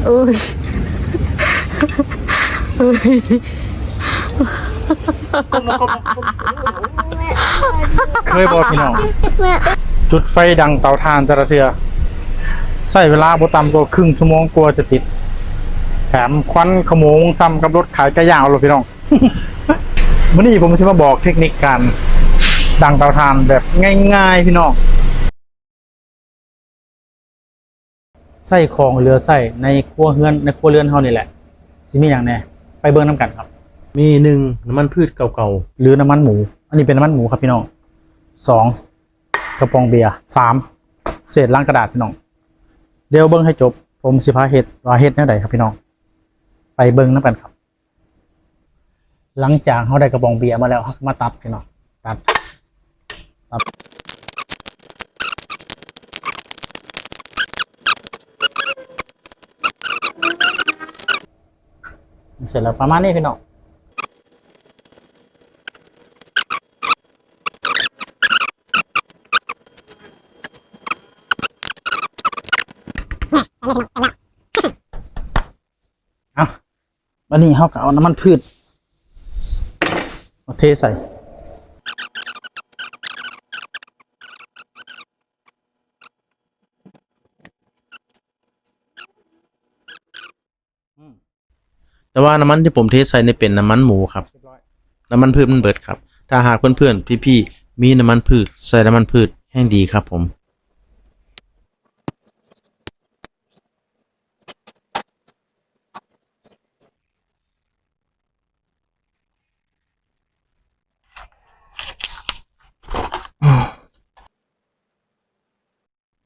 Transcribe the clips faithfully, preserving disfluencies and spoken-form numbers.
โอ้ย โอ้ย เคยบอกพี่น้อง จุดไฟดังเตาถ่านแต่ละเทื่อ ใช้เวลาบ่ต่ำกว่าครึ่งชั่วโมงกว่าจะติด แถมควันขโมงซ้ำกับรถขายไก่ย่างเอาเลยพี่น้อง มื้อนี้ผมสิมาบอกเทคนิคการดังเตาถ่านแบบง่ายๆพี่น้อง ใช้ของเหลือใช้ในครัวเรือน ในครัวเรือนเฮานี่แหละ สิมีหยังแหน่ ไปเบิ่งนำกันครับ มี หนึ่ง น้ำมันพืชเก่าๆ หรือน้ำมันหมู อันนี้เป็นน้ำมันหมูครับพี่น้อง สอง กระป๋องเบียร์ สาม เศษลังกระดาษพี่น้อง เดี๋ยวเบิ่งให้จบ ผมสิพาเฮ็ดว่าเฮ็ดแนวใดครับพี่น้อง ไปเบิ่งนำกันครับ หลังจากเราได้กระป๋องเบียร์มาแล้ว เราก็มาตัดพี่น้อง ตัด ตัด เสร็จแล้วประมาณนี้พี่น้อง เอา บัดนี้เราก็เอาน้ำมันพืชมาเทใส่ อืม แต่ว่าน้ำมันที่ผมเทใส่นี่เป็นน้ำมันหมูครับ เรียบร้อย น้ำมันพืชมันเบิดครับ ถ้าหากเพื่อนๆ พี่ๆ มีน้ำมันพืช ใส่น้ำมันพืชแห่งดีครับผม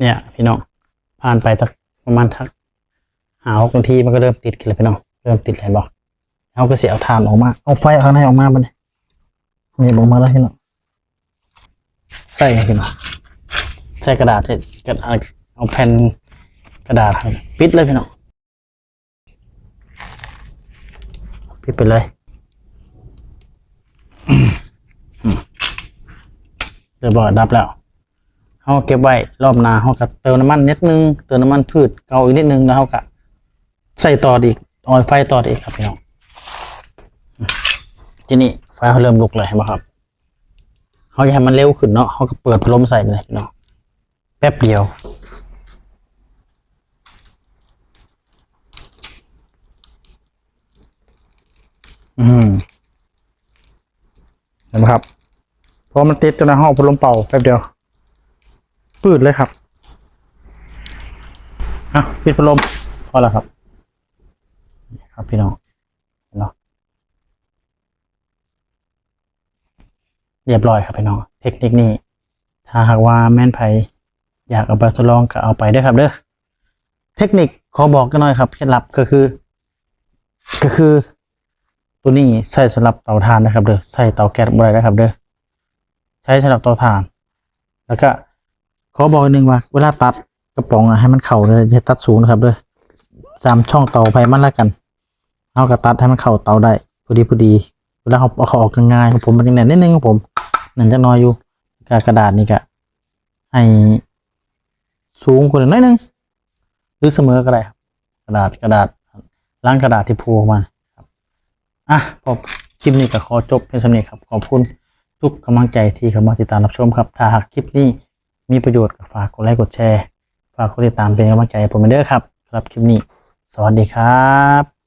เนี่ยพี่น้อง ผ่านไปสักประมาณทักห้าหกนาที มันก็เริ่มติดขึ้นแล้วพี่น้อง เริ่มติดแล้ว เห็นบ่ เราก็สิเอาถ่านออกมา เอาไฟข้างในออกมาบัดนี้ นี่ออกมาแล้วพี่น้อง ใส่พี่น้อง ใส่กระดาษ ใส่กระดาษ เอาแผ่นกระดาษปิดเลยพี่น้อง ปิดไปเลย อืม เรียบร้อย ดับแล้ว เราเก็บไว้ รอบหน้าเราก็เติมน้ำมันนิดนึง เติมน้ำมันพืชเก่าอีกนิดนึง แล้วเราก็ใส่ต่ออีก ออยไฟต่ออีกครับพี่น้อง ทีนี้ไฟเราเริ่มลุกเลย เห็นบ่ครับ เราอยากให้มันเร็วขึ้นเนาะ เราก็เปิดพัดลมใส่ไปเลยพี่น้อง แป๊บเดียว อืม เห็นไหมครับ พอมันติดจนในห้องพัดลมเป่าแป๊บเดียว ปืดเลยครับ อ่ะ ปิดพัดลม พอแล้วครับ นี่ครับพี่น้อง เห็นเนาะ เรียบร้อยครับพี่น้อง เทคนิคนี้ ถ้าหากว่าแม่นไผอยากเอาไปทดลองก็เอาไปเด้อครับเด้อ เทคนิคขอบอกกันหน่อยครับ เคล็ดลับก็คือ ก็คือ ตัวนี้ใช้สำหรับเตาถ่านนะครับเด้อ ใช้เตาแก๊สบ่ได้นะครับเด้อ ใช้สำหรับเตาถ่าน แล้วก็ขอบอกอีกนึงว่า เวลาตัดกระป๋องอะ ให้มันเข้าเลย อย่าตัดสูงนะครับเด้อ ตามช่องเตาไผมันแล้วกัน เราก็ตัดให้มันเข้าเตาได้ พอดีพอดี เวลาเราเอาเขาออกง่ายๆ ของผมมันยังแน่นนิดนึง ของผมแน่นจักหน่อยอยู่ กระดาษนี่ก็ให้สูงกว่าหน่อยนึง หรือเสมอก็ได้ครับ กระดาษ กระดาษ ลังกระดาษที่โผล่ออกมาครับ อ่ะ พอคลิปนี้ก็ขอจบเพียงเท่านี้ครับ ขอบคุณทุกกำลังใจที่เข้ามาติดตามรับชมครับ ถ้าหากคลิปนี้มีประโยชน์ก็ฝากกดไลค์กดแชร์ ฝากกดติดตามเป็นกำลังใจให้ผมเด้อครับ สำหรับคลิปนี้ สวัสดีครับ